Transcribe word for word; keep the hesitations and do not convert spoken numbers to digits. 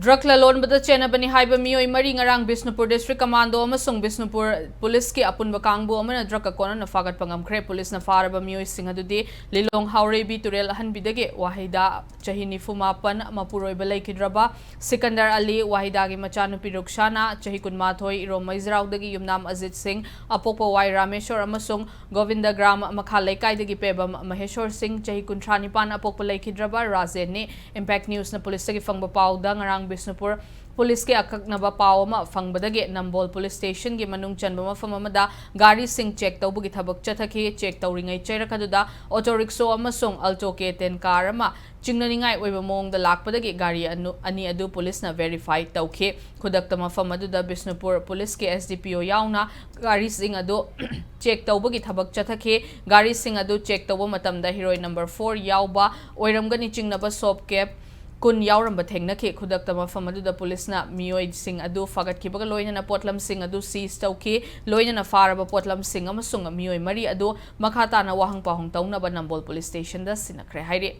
Drug ꯂꯂꯣꯟꯕꯗ ꯆꯦꯟꯅꯕꯅꯤ ꯍꯥꯏꯕ ꯃꯤꯑꯣꯏ ꯃꯔꯤ ꯉꯔꯥꯡ ꯕꯤꯁꯅꯨꯄꯨꯔ ꯗꯤꯁꯇ꯭ꯔꯤꯛ ꯀꯃꯥꯟꯗꯣ ꯑꯃꯁꯨꯡ ꯕꯤꯁꯅꯨꯄꯨꯔ ꯄꯨꯂꯤꯁꯀꯤ ꯑꯄꯨꯟꯕ ꯀꯥꯡꯕꯨ ꯑꯃꯅ ꯗ꯭ꯔꯒ ꯀꯣꯟꯅꯅ ꯐꯥꯒꯠꯄ ꯉꯝꯈ꯭ꯔꯦ꯫ ꯄꯨꯂꯤꯁꯅ ꯐꯥꯔꯕ ꯃꯤꯑꯣꯏꯁꯤꯡ ꯑꯗꯨꯗꯤ ꯂꯤꯂꯣꯡ ꯍꯥꯎꯔꯩꯕꯤ ꯇꯨꯔꯦꯜ ꯑꯍꯟꯕꯤꯗꯒꯤ ꯋꯥꯍꯤꯗꯥ, ꯆꯍꯤ ꯅꯤꯐꯨ ꯃꯥꯄꯟ, ꯃꯄꯨꯔꯣꯏꯕ ꯂꯩꯈꯤꯗ꯭ꯔꯕ ꯁꯤꯀꯟꯗꯔ ꯑꯂꯤ, ꯋꯥꯍꯤꯗꯥꯒꯤ ꯃꯆꯥꯅꯨꯄꯤ ꯔꯨꯛꯁꯥꯅꯥ, ꯆꯍꯤ ꯀꯨꯟꯃꯥꯊꯣꯏ, ꯏꯔꯣꯝ ꯃꯩꯖ꯭ꯔꯥꯎꯗꯒꯤ ꯌꯨꯝꯅꯥꯝ ꯑꯖꯤꯠ ꯁꯤꯡ, ꯑꯄꯣꯛꯄ ꯋꯥꯏ ꯔꯥꯃꯦꯁꯣꯔ ꯑꯃꯁꯨꯡ ꯒꯣꯕꯤꯟꯗ ꯒ꯭ꯔꯥꯝ ꯃꯈꯥ ꯂꯩꯀꯥꯏꯗꯒꯤ ꯄꯦꯕꯝ ꯃꯍꯦꯁꯣꯔ ꯁꯤꯡ, ꯆꯍꯤ ꯀꯨꯟꯊ꯭ꯔꯥ ꯅꯤꯄꯥꯟ, ꯑꯄꯣꯛꯄ ꯂꯩꯈꯤꯗ꯭ꯔꯕ ꯔꯥꯖꯦꯟꯅꯤ꯫ ꯏꯝꯄꯦꯛ ꯅ꯭ꯌꯨꯁꯅ ꯄꯨꯂꯤꯁꯇꯒꯤ ꯐꯪꯕ ꯄꯥꯎꯗ ꯉꯔꯥꯡ ꯕꯤꯁꯅꯨꯄꯨꯔ ꯄꯨꯂꯤꯁꯀꯤ ꯑꯀꯛꯅꯕ ꯄꯥꯎ ꯑꯃ ꯐꯪꯕꯗꯒꯤ ꯅꯝꯕꯣꯜ ꯄꯨꯂꯤꯁ ꯁ꯭ꯇꯦꯁꯟꯒꯤ ꯃꯅꯨꯡ ꯆꯟꯕ ꯃꯐꯝ ꯑꯃꯗ ꯒꯥꯔꯤꯁꯤꯡ ꯆꯦꯛ ꯇꯧꯕꯒꯤ ꯊꯕꯛ ꯆꯠꯊꯈꯤ꯫ ꯆꯦꯛ ꯇꯧꯔꯤꯉꯩ ꯆꯩꯔꯛ ꯑꯗꯨꯗ ꯑꯣꯇꯣ ꯔꯤꯛꯁꯣ ꯑꯃꯁꯨꯡ ꯑꯜꯇꯣ ꯀꯦ ꯇꯦꯟ ꯀꯥꯔ ꯑꯃ ꯆꯤꯡꯅꯅꯤꯡꯉꯥꯏ ꯑꯣꯏꯕ ꯃꯑꯣꯡꯗ ꯂꯥꯛꯄꯗꯒꯤ ꯒꯥꯔꯤ ꯑꯅꯨ-, ꯑꯅꯤ ꯑꯗꯨ ꯄꯨꯂꯤꯁꯅ ꯚꯦꯔꯤꯐꯥꯏ ꯇꯧꯈꯤ꯫ ꯈꯨꯗꯛꯇ ꯃꯐꯝ ꯑꯗꯨꯗ ꯕꯤꯁꯅꯨꯄꯨꯔ ꯄꯨꯂꯤꯁꯀꯤ ꯑꯦꯁ ꯗꯤ ꯄꯤ ꯑꯣ ꯌꯥꯎꯅ ꯒꯥꯔꯤꯁꯤꯡ ꯑꯗꯨ ꯆꯦꯛ ꯇꯧꯕꯒꯤ ꯊꯕꯛ ꯆꯠꯊꯈꯤ꯫ ꯒꯥꯔꯤꯁꯤꯡ ꯑꯗꯨ ꯆꯦꯛ ꯇꯧꯕ ꯃꯇꯝꯗ ꯍꯤꯔꯣꯏ ꯅꯝꯕꯔ ꯐꯣꯔ ꯌꯥꯎꯕ ꯑꯣꯏꯔꯝꯒꯅꯤ ꯆꯤꯡꯅꯕ ꯁꯣꯞ ꯀꯦꯞ ꯀꯨꯟ ꯌꯥꯎꯔꯝꯕ ꯊꯦꯡꯅꯈꯤ꯫ ꯈꯨꯗꯛꯇ ꯃꯐꯝ ꯑꯗꯨꯗ ꯄꯨꯂꯤꯁꯅ ꯃꯤꯑꯣꯏꯁꯤꯡ ꯑꯗꯨ ꯐꯥꯒꯠꯈꯤꯕꯒ ꯂꯣꯏꯅꯅ ꯄꯣꯠꯂꯝꯁꯤꯡ ꯑꯗꯨ ꯁꯤꯖ ꯇꯧꯈꯤ꯫ ꯂꯣꯏꯅꯅ ꯐꯥꯔꯕ ꯄꯣꯠꯂꯝꯁꯤꯡ ꯑꯃꯁꯨꯡ ꯃꯤꯑꯣꯏ ꯃꯔꯤ ꯑꯗꯨ ꯃꯈꯥ ꯇꯥꯅ ꯋꯥꯍꯪ ꯄꯥꯎꯍꯪ ꯇꯧꯅꯕ ꯅꯝꯕꯣꯜ ꯄꯨꯂꯤꯁ ꯁ꯭ꯇꯦꯁꯟꯗ ꯁꯤꯟꯅꯈ꯭ꯔꯦ ꯍꯥꯏꯔꯤ꯫